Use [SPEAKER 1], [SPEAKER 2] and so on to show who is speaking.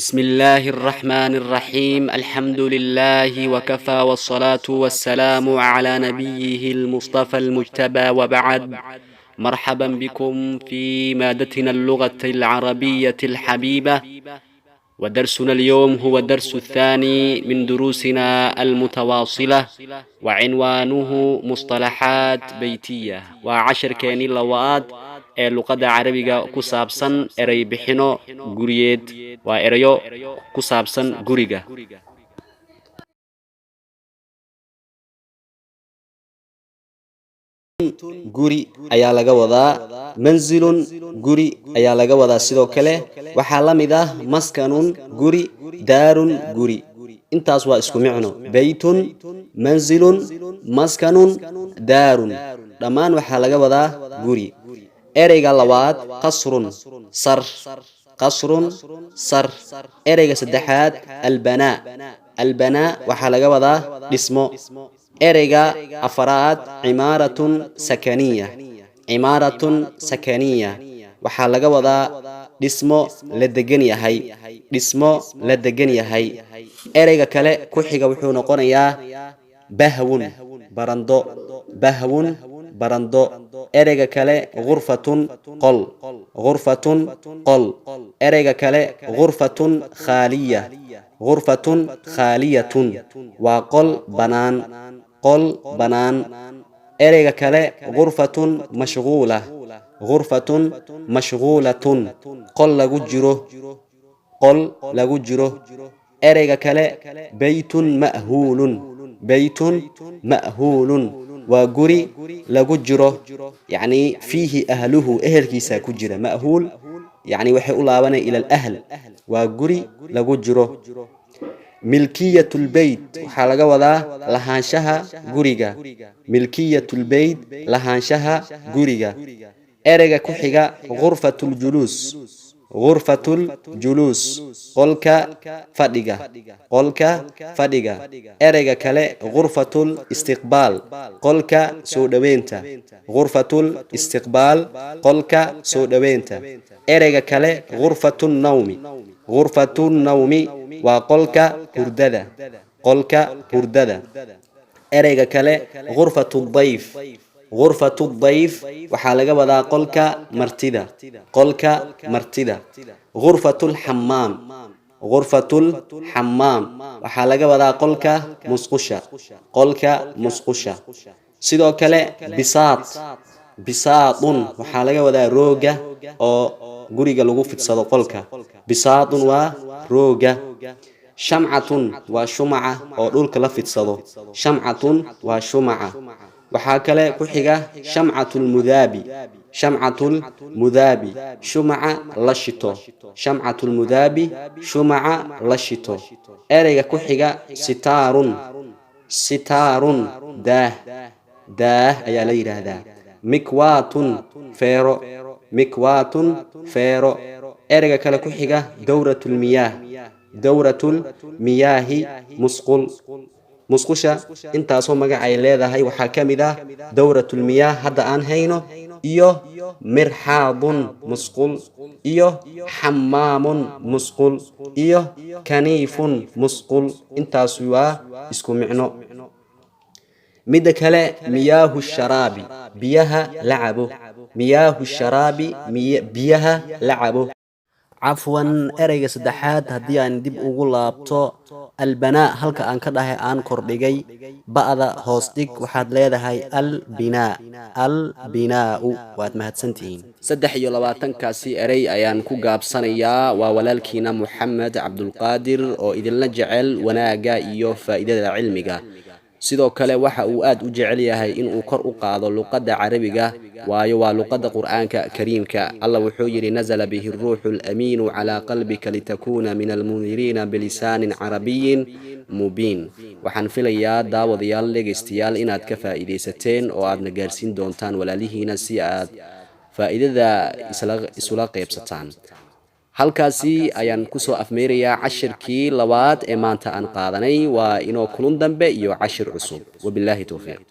[SPEAKER 1] بسم الله الرحمن الرحيم، الحمد لله وكفى، والصلاة والسلام على نبيه المصطفى المجتبى، وبعد، مرحبا بكم في مادتنا اللغة العربية الحبيبة. ودرسنا اليوم هو الدرس الثاني من دروسنا المتواصلة، وعنوانه مصطلحات بيتية. Waa casharkeenii labaad ee luqadda Carabiga ku saabsan, erey bixino guriyeed, waa erayo ku saabsan guriga.
[SPEAKER 2] Guri ayaa laga wadaa منزل, guri ayaa laga wadaa. Sidoo kale waxaa la mid ah مسكن, guri, دار, guri. Intaas waa isku micno. بيت, منزل, مسكن, دار, dhammaan waxaa laga wadaa guri. Ereyga labaad, قصر, sar. قصر, sar. Ereyga saddexaad, البناء. البناء waxaa laga wadaa dhismo. Ereyga afaraad, عمارة سكنية. عمارة سكنية waxaa laga wadaa dhismo la degan yahay, dhismo la degan yahay. Ereyga kale ku xiga wuxuu noqonayaa بهو, barando. بهو, barando. Ereyga kale, غرفة, qol. غرفة, qol. Ereyga kale, غرفة خالية. غرفة خالية waa qol bannaan, qol bannaan. Ereyga kale, غرفة مشغولة. غرفة مشغولة, qol lagu jiro, qol lagu jiro. Ereyga kale, بيت مأهول. بيت مأهول waa guri lagu jiro, yacni فيه أهله, ehelkiisaa ku jira. مأهول yacni waxay u laabanaya إلى الأهل, waa guri lagu jiro. ملكية البيت waxaa laga wadaa lahaanshaha guriga. ملكية البيت, lahaanshaha guriga. Ereyga ku xiga, غرفة الجلوس. غرفة الجلوس, qolka fadhiga, qolka fadhiga. Ereyga kale, غرفة الاستقبال, qolka soo dhoweynta. غرفة الاستقبال, qolka soo dhoweynta. Ereyga kale, غرفة النوم. غرفة النوم waa qolka hurdada, qolka hurdada. Ereyga kale, غرفة الضيف. غرفة الضيف waxaa laga wadaa qolka martida, qolka martida. غرفة الحمام. غرفة الحمام waxaa laga wadaa qolka musqusha, qolka musqusha. Sidoo kale, بساط. بساط waxaa laga wadaa rooga oo guriga lagu fidsado qolka. بساط waa rooga. شمعة waa shumaca oo dhulka la fidsado. شمعة waa shumaca. Waxaa kale ku xiga شمعة المذاب. شمعة المذاب, shumaca la shito. شمعة المذاب, shumaca la shito. Ereyga ku xiga, ستار. ستار, daah, daah ayaa la yidhaahdaa. مكواة, feero. مكواة, feero. Ereyga kale ku xiga, دورة المياه. دورة المياه, musqul. Musqusha intaasoo magac ay leedahay. Waxaa ka mid ah دورة المياه hadda aan hayno, iyo مرحاض, musqul, iyo حمام, musqul, iyo كنيف, musqul. Intaas waa isku micno. Midda kale, مياه الشراب, biyaha la cabo. مياه الشراب, biyaha la cabo. Cafwan, ereyga saddexaad haddii aan dib ugu laabto, البناء, halka aan ka dhahay aan kordhigay, ba'da hoos dhig, waxaad leedahay البناء, البناء. Waad mahadsantihiin. 23-kaasi erey ayaan ku gaabsanayaa. Waa walaalkiina Moxamed Cabdulqaadir oo idinla jecel wanaagga iyo faa'iidada cilmiga. Sidoo kale waxa uu aad u jecel yahay inuu kor u qaado luqadda Carabiga, waayo waa luqadda Qur'aanka Kariimka. Alla wuxuu yidhi: "نزل به الروح الأمين على قلبك لتكون من المنذرين بلسان عربي مبين." Waxaan filayaa, daawadayaal, dhegaystayaal, inaad ka faa'iidaysateen oo aadna gaarsiin doontaan walaalihiina si aad faa'iidada isula qaybsataan. Halkaasi ayaan kusoo afmeerayaa cashirkii labaad ee maanta aan qaadanay. Waa inoo kulun dambe iyo cashir cusub. Wabilaahi towfiiq.